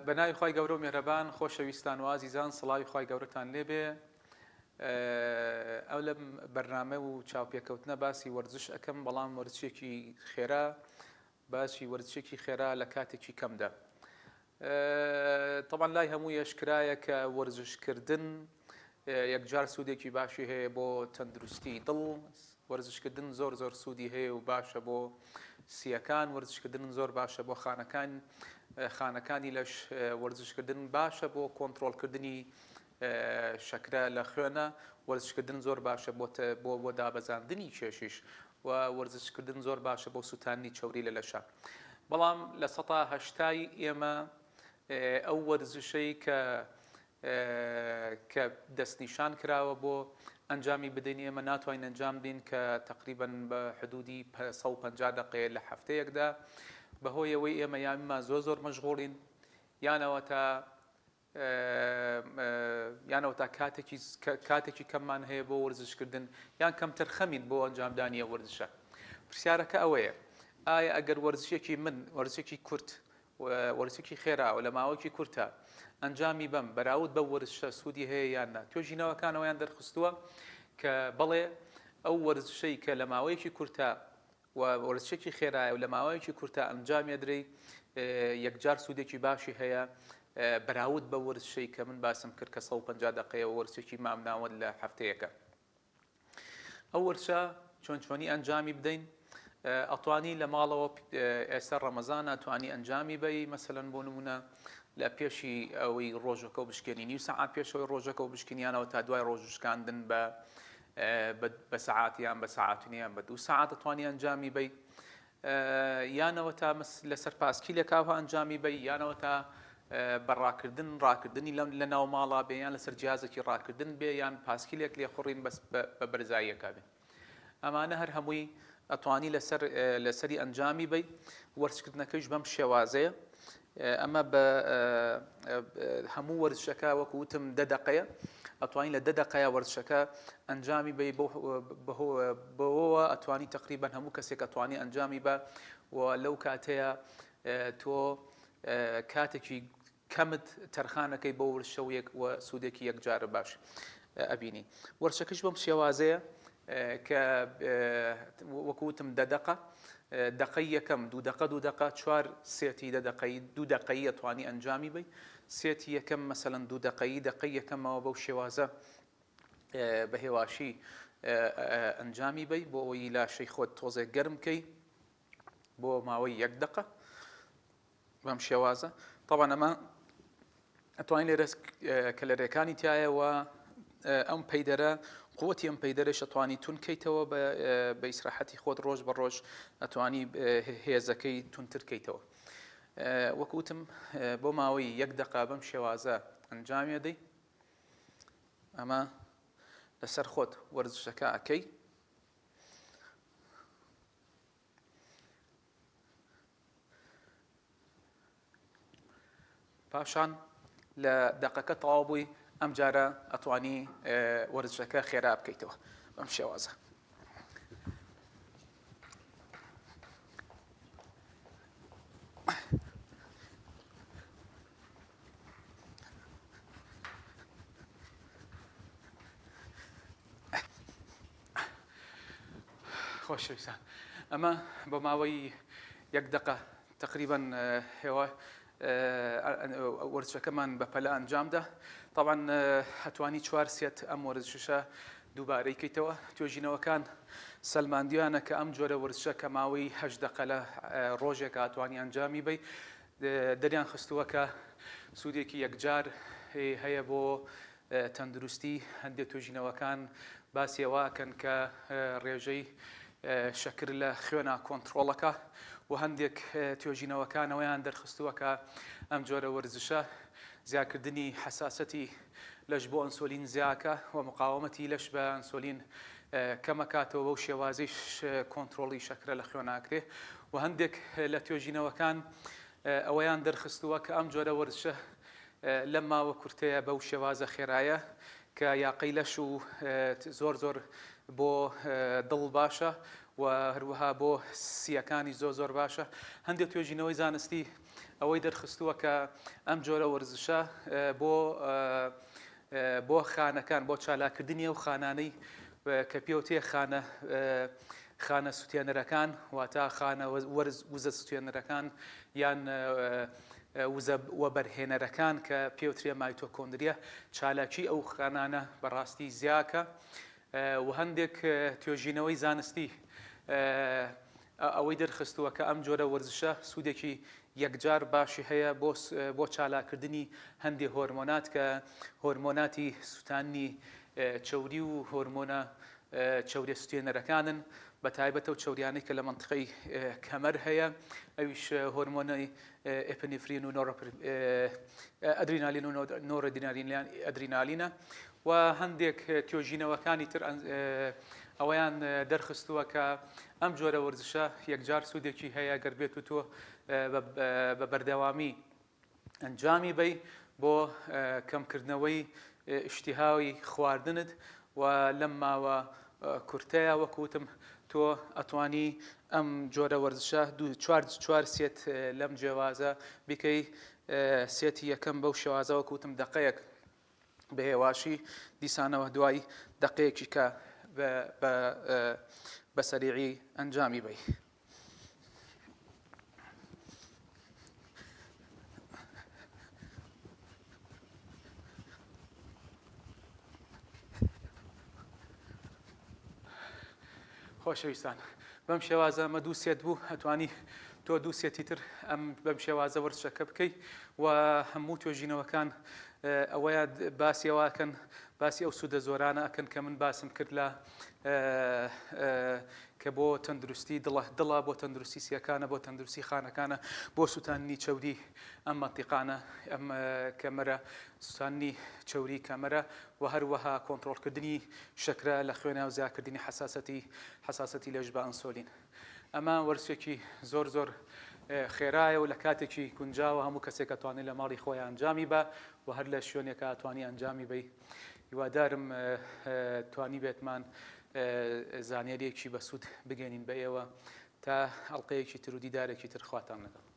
بە ناوی خوای گەورە و میهرەبان خۆشەویستان و ئازیزان سڵاوی خوای گەورەتان لێبێ ئەو لەم بەرنامە و چاوپێکەوتنە باسی وەرزش ئەکەم بەڵام وەرزشێکی خێرا باسی وەرزشێکی خێرا لە کاتێکی کەمدا تەبعەن لای هەموو یەشکرایە کە وەرزشکردن یەکجار سوودێکی باشی هەیە بۆ تەندروستی دڵ وەرزشکردن زۆر زۆر سوودی هەیە و باشە بۆ سیەکان وەرزشکردن زۆر باشە بۆ خانەکان خانەکانی لەش وەرزشکردن باشە بۆ کۆنتترۆلکردنی شەکرە لە خوێنە وەرزشکردن زۆر باشە بۆ بۆ بۆ دابەزاندنی کێشیش و وەرزشکردن زۆر باشە بۆ سووتاندنی چەوری لە لەشە بەڵام لە سەتا هەشتای ئێمە ئەو وەرزشەی کە کە دەستنیشان کراوە بۆ ئەنجامی بدەین ئێمە ناتوانین ئەنجام بدەین کە تقریبا بە حدودی 150 دقەیە لە هەفتەیەکدا بەهۆی ئەوەی ئێمە یامیمان زۆر زۆر مەشغوڵین یانەوە تا یان ئەوەتا کاتێکی کاتێکی کەممان هەیە بۆ وەرزشکردن یان کەمتەرخەمین بۆ ئەنجامدانی ئەو وەرزشە. پرسیارەکە ئەوەیە ئایا ئەگەر وەرزشێکی من وەرزشێکی کورت وەرزشێکی خێرا و لە ماوەیەکی کورتە ئەنجامی بەم بەراورد بەو وەرزشە سوودی هەیە یان نا؟ توێژینەوەکان ئەوەیان دەرخستووە کە بەڵێ ئەو وەرزشەی کە لە ماوەیەکی کورتە و وەرزشێکی خێرایە و لە ماوەیەکی کورتا ئەنجامی ئەدرێی یەکجار سوودێکی باشی هەیە بەراورد بە وەرزشەی کە من باسم کرد کە 150 دقەیە و وەرزشێکی مامناوەند لە هەفتەیەکە ئەو وەرزشە چۆن چۆنی ئەنجامی بدەین ئەتوانی لە ماڵەوە ئێستا ڕەمەزانە توانی ئەنجامی بەی مەسەلەن بۆ نمونە لە پێشی ئەوەی ڕۆژەکە و بشکێنی نیو سەعات پێشەوەی ڕۆژەکە و بشکنیانەوە تا دوای ڕۆژشکاندن بە بە سەعات یان بە سەعات و نیان بە دوو سەعات دەتوانی ئەنجامی بەی یانەوە تا لەسەر پاسکیلێکاوە ئەنجامی بەی یانەوە تا بە ڕاکردن ڕاکردنی لەم لە ناو ماڵا بێ یان لەسەر جیازێکی ڕاکردن بێ یان پاسکیلێک لێخوڕین بەس بە بەرزاییەکە بێ ئەمانە هەر هەمووی ئەتوانی لەسەر لەسەری ئەنجامی بەی وەرزشکردنەکەیش بەم شێوازەیە ئەمە بە هەموو وەرزشەکە وەکو وتم دە دەقەیە ئەتوانی لە دە دەقەیە وەرزشەکە ئەنجامی بەی بەوەوە ئەتوانی تقریبان هەموو کەسێک ئەتوانی ئەنجامی بە و لەو کاتەیە تۆ کاتێکی کەمت تەرخانەکەی بۆ ورشە و یەک و سوودێکی یەکجار باش ئەبینی. وەرشەکەش بەم شێوازەیە کە وەکو وتم دە دەقە دەقەی یەکەم دوو دەقە دوو دەقە چوار سێتی دە دەقەی دوو دەقەیی ئەتوانی ئەنجامی بی سێتی یەکەم مەسەلەن دوو دەقەیی دەقەی یەکەمەوە بەو شێوازە بە هێواشی ئەنجامی بی بۆ ئەوەی لاشەی خۆت تۆزێک گەرم کەی بۆ ماوەی یەک دەقە بەم شێوازە تەبعەن ئەمە ئەتوانین لێرە کەلەرەکانی تایە و ئەم پەیدەرە قوتی ئەم پەیدەرەش ئەتوانی تون کەیتەوە بە ئیسراحەتی خۆت ڕۆژ بە ڕۆژ ئەتوانی هێزەکەی تونتر کەیتەوە وەکوتم بۆ ماوەی یەک دقا بەم شێوازە ئەنجامی دەی ئەمە لەسەر خۆت وەرزشەکە ئەەکەی پاشان لە دەقەکە تەواو بووی ئەم جارە ئەتوانی وەرزشەکە خێرا بکەیتەوە بەم شێوازە. خۆشەویستان ئەمە بۆ ماوەی یەک دقە تقریبا هێوا وەرزشەکەمان بە پەلە ئەنجامدا طبعا هەتوانی چوار سێت ئەم وەرزشە دووبارەی کەیتەوە توێژینەوەکان سەلماندیانە کە ئەم جۆرە وەرزشە کە ماوەی هەشت دقە لە ڕۆژێک هاتوانی ئەنجامی بی دەریان خستووە کە سوودێکی یەکجار هەیە بۆ تەندروستی، هەندێک توێژینەوەکان باسی ئەوە ئەکەن کە ڕێژەی شەکر لە خوێنا کۆنتڕۆڵەکە و هەندێک توێژینەوەکان ئەوەیان دەرخستووە کە ئەم جۆرە وەرزشە زیاکردنی حەساسەتی لەش بۆ ئەنسۆلین زیاکە و مقاومەتی لەش بە ئەنسۆلین کەمەکاتەوە بەو شێوازەیش کۆنتڕۆڵی شەکرە لە خوێنا ئەکرێ و هەندێک لە توێژینەوەکان ئەوەیان دەرخستووە کە ئەم جۆرە وەرزشە لەم ماوە کورتەیە بەو شێوازە خێرایە کە یاقەی لەش و زۆر زۆر بۆ دڵ باشە و هەروەها بۆ سییەکانی زۆر زۆر باشە هەندێک توێژینەوەی زانستی. ئەوەی دەرخستووە کە ئەم جۆرە وەرزشە بۆ بۆ خانەکان بۆ چالاکردنی ئەو خانانەی کە پێوتێ خانە خانە سوتێنەرەکان واتە خانە وەرز وزە سوتێنەرەکان یان وزە وەبەرهێنەرەکان کە پێوترێ مایتۆکۆندریا چالاکی ئەو خانانە بەڕاستی زیاکە و هەندێک توێژینەوەی زانستی ئەوەی دەرخستووە کە ئەم جۆرە وەرزشە سوودێکی یەکجار باشی هەیە بۆ بۆ چالاکردنی هەندێ هۆرمۆنات کە هۆرمۆناتی سووتانی چەوری و هۆرمۆنە چەوریە سوتێنەرەکانن بە تایبەت ئەو چەوریانەی کە لە مەنتیقەی کەمەر هەیە ئەویش هۆرمۆنی ئێپنیفرین و ئەدرینالین و نۆرەدرینالین ئەدرینالینە و هەندێک توێژینەوەکانی تر ئەوەیان دەرخستووە کە ئەم جۆرە وەرزشە یەکجار سوودێکی هەیە گەر بێت و تۆ بە بەردەوامی ئەنجامی بەی بۆ کەمکردنەوەی ئیشتیهای خواردنت و لەم ماوە کورتەیە وەک وتم تۆ ئەتوانی ئەم جۆرە وەرزشە دوو چوار چوار set لەم جێوازە بیکەی set ی یەکەم بەو شێوازە وەک وتم دەقەیەک بە هێواشی دیسانەوە دوای دەقەیەکی کە بە سەریعی ئەنجامی بەی. خۆشەویستان بەم شێوازە ئەمە دوو set بوو ئەتوانی تۆ دوو set ی تر ئەم بەم شێوازە وەرزشەکە بکەی و هەموو توێژینەوەکان ئەوەیە باسی ئەوەکەن باسی ئەو سوودە زۆرانە ئەکەن کە من باسم کرد لە کە بۆ تەندروستی دڵە دڵە بۆ تەندروستی سیەکانە بۆ تەندروستی خانەکانە بۆ سووتاندنی چەوری ئەم مەنتیقانە ئەم کەمەرە سووتاندنی چەوری کەمەرە و هەروەها کۆنتڕۆڵکردنی شەکرە لە خوێنا و زیاکردنی حەساسەتی حەساسەتی لەش بە ئەنسۆلین. ئەمە وەرزشێکی زۆر زۆر خێرایە و لە کاتێکی گونجاوە هەموو کەسێک ئەتوانێت لە ماڵی خۆی ئەنجامی بە و هەر لە شوێنێکا ئەتوانی ئەنجامی بەی. هیوادارم توانیبێتمان زانیاریەکی بەسوود بگەینین بە ئێوە تا ئەڵقەیەکی تر و دیدارێکی تر خواتان لەگەڵ.